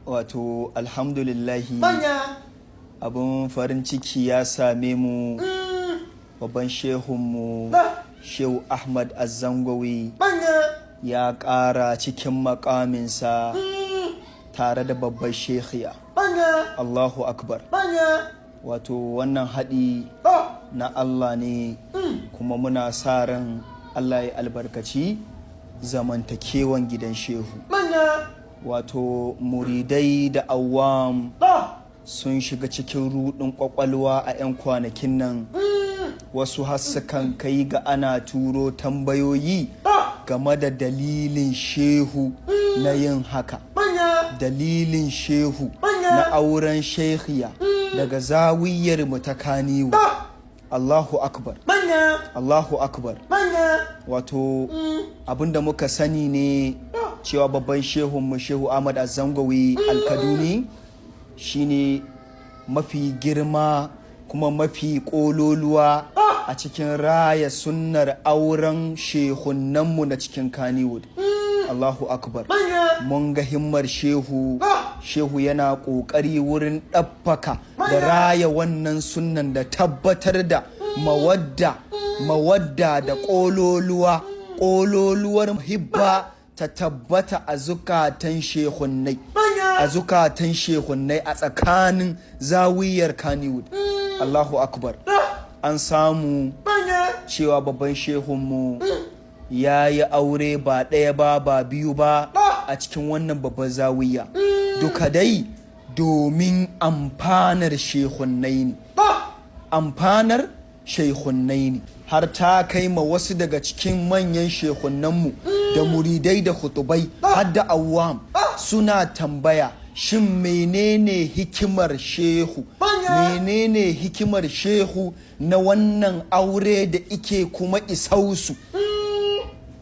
Wato alhamdulillahi, Manya. abun farin ciki ya same mu, babban shehunmu Shehu Ahmad Azzangowi Manya. ya ƙara cikin makaminsa tare da babbar shekhiya. Manya. Allahu akbar. Manya. Wato wannan haɗi na Allah ne, kuma muna sa ran Allah ya albarkaci zamantakewan gidan shehu. Manya. Wato muridai da awam sun shiga cikin rudin kwakwalwa a 'yan kwanakin nan. Wasu har sukan kai ga ana turo tambayoyi game da dalilin shehu na yin haka. Manya. Dalilin shehu Manya. na auren shekhiya daga zawiyar mu ta Kaniwu. Allahu akbar. Manya. Allahu akbar. Manya. Wato abinda muka sani ne cewa babban shehunmu, Shehu Ahmad Azangowi Alkaduni, shine mafi girma kuma mafi kololuwa a cikin raya sunnar auren shehunanmu na cikin Kannywood. Allahu akbar. Manya. Mun ga himmar shehu. Shehu yana ƙoƙari wurin ɗabbaka da raya wannan sunnan da tabbatar da mawadda, mawadda da ƙololuwa, ƙololuwar hibba ta tabbata a zukatan shehunnai, Manya. a zukatan shehunnai a tsakanin zawiyar Kannywood. Allahu akbar. An samu Manya. cewa babban shehunmu ya yi aure ba ɗaya ba, ba biyu ba a cikin wannan babban zawiya, duka dai domin amfanar shehunnai ne, amfanar shehunnai ne. Har ta kai ma wasu daga cikin manyan shehunnanmu da muridai da hutubai har da awam suna tambaya, shin menene hikimar shehu? Manya. Menene hikimar shehu na wannan aure da ike kuma isausu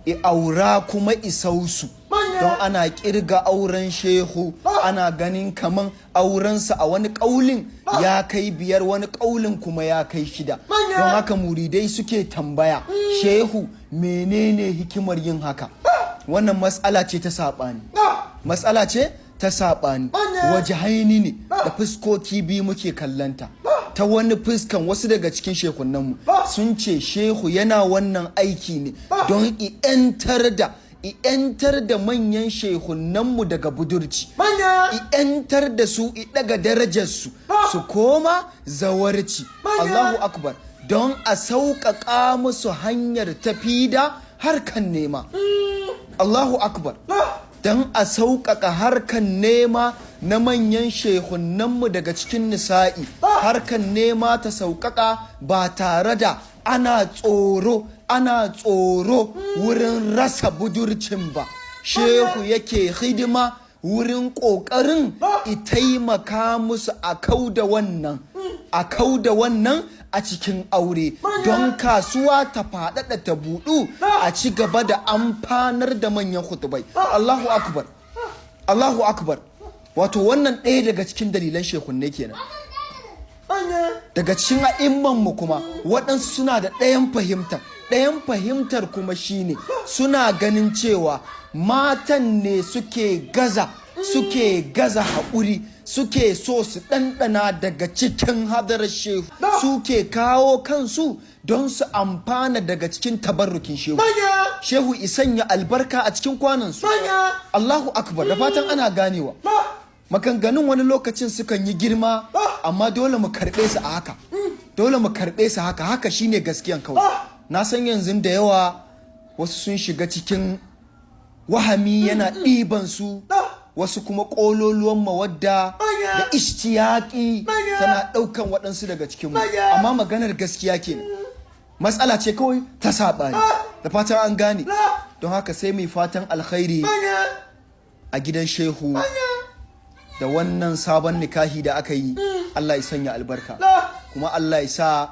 i aura kuma isausu? Manya. Don ana kirga auren shehu, ana ganin kaman aurensa a wani ƙaulin ya kai biyar, wani ƙaulin kuma ya kai shida. Manya. Don haka muridai suke tambaya, shehu, menene hikimar yin haka? Wannan matsala ce ta saɓani, matsala ce ta saɓani. Manya. Waje haini ne da fuskoki biyu muke kallanta. Ta wani fuskan, wasu daga cikin shehunanmu sun ce shehu yana wannan aiki ne don i'yantar da manyan shehunanmu daga budurci, Manya. i'yantar da su, i daga darajarsu su koma zawarci. Manya. Allahu akbar. Don a sauƙaƙa musu hanyar tafi da harkan nema. Allahu akbar. Don a sauƙaƙa harkan nema na manyan shehunanmu daga cikin nisa'i, harkan nema ta sauƙaƙa ba tare da ana tsoro, ana tsoro wurin rasa budurcin ba. Shehu yake hidima wurin ƙoƙarin i taimaka musu a kau da wannan, a kau da wannan a cikin aure, don kasuwa ta faɗaɗa, ta buɗu, a ci gaba da amfanar da manyan hutubai. Allahu akbar, Allahu akbar. Wato wannan ɗaya daga cikin dalilan shehunne kenan. Manya. Daga cikin a'immanmu kuma waɗansu suna da ɗayan fahimtar. Ɗayan fahimtar kuma shine suna ganin cewa matan ne suke gaza haƙuri, suke so su ɗanɗana daga cikin hadarar shehu, suke kawo kansu don su amfana daga cikin tabarrukin shehu. Manya. Shehu isanya albarka a cikin kwanansu. Manya. Allahu akbar. Da fatan ana ganewa. Maganganun wani lokacin sukan yi girma, amma dole mu karɓe su a haka, dole mu karɓe su haka. Haka shine gaskiyan kawai. Na san yanzu da yawa wasu sun shiga cikin wahami yana ɗiban su, wasu kuma ƙololuwan mawadda Manya. da ishtiyaƙi Manya. tana ɗaukan waɗansu daga cikinmu. Manya. Amma maganar gaskiya kenan, matsala ce kawai ta saɓani. Da fatan an gane. Don haka sai mai fatan alkhairi Manya. a gidan shehu da wannan sabon nikahi da aka yi. Allah ya sanya albarka, kuma Allah ya sa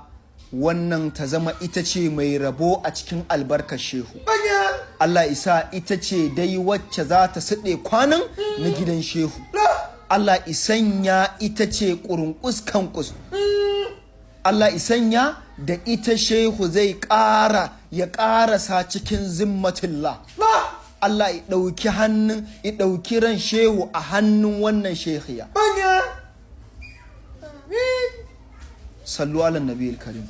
wannan ta zama ita ce mai rabo a cikin albarkar shehu. Manya. Allah ya sa ita ce dai wacce za ta siɗe kwanan na gidan shehu. Allah ya sanya ita ce ƙurunƙus kankus. Allah ya sanya da ita shehu zai ƙara ya ƙarasa cikin zimmatillah. Allah ya ɗauki hannun, ya ɗauki ran shehu a hannun wannan shehiya. Manya. Amin. Sallu ala nabiyil karim.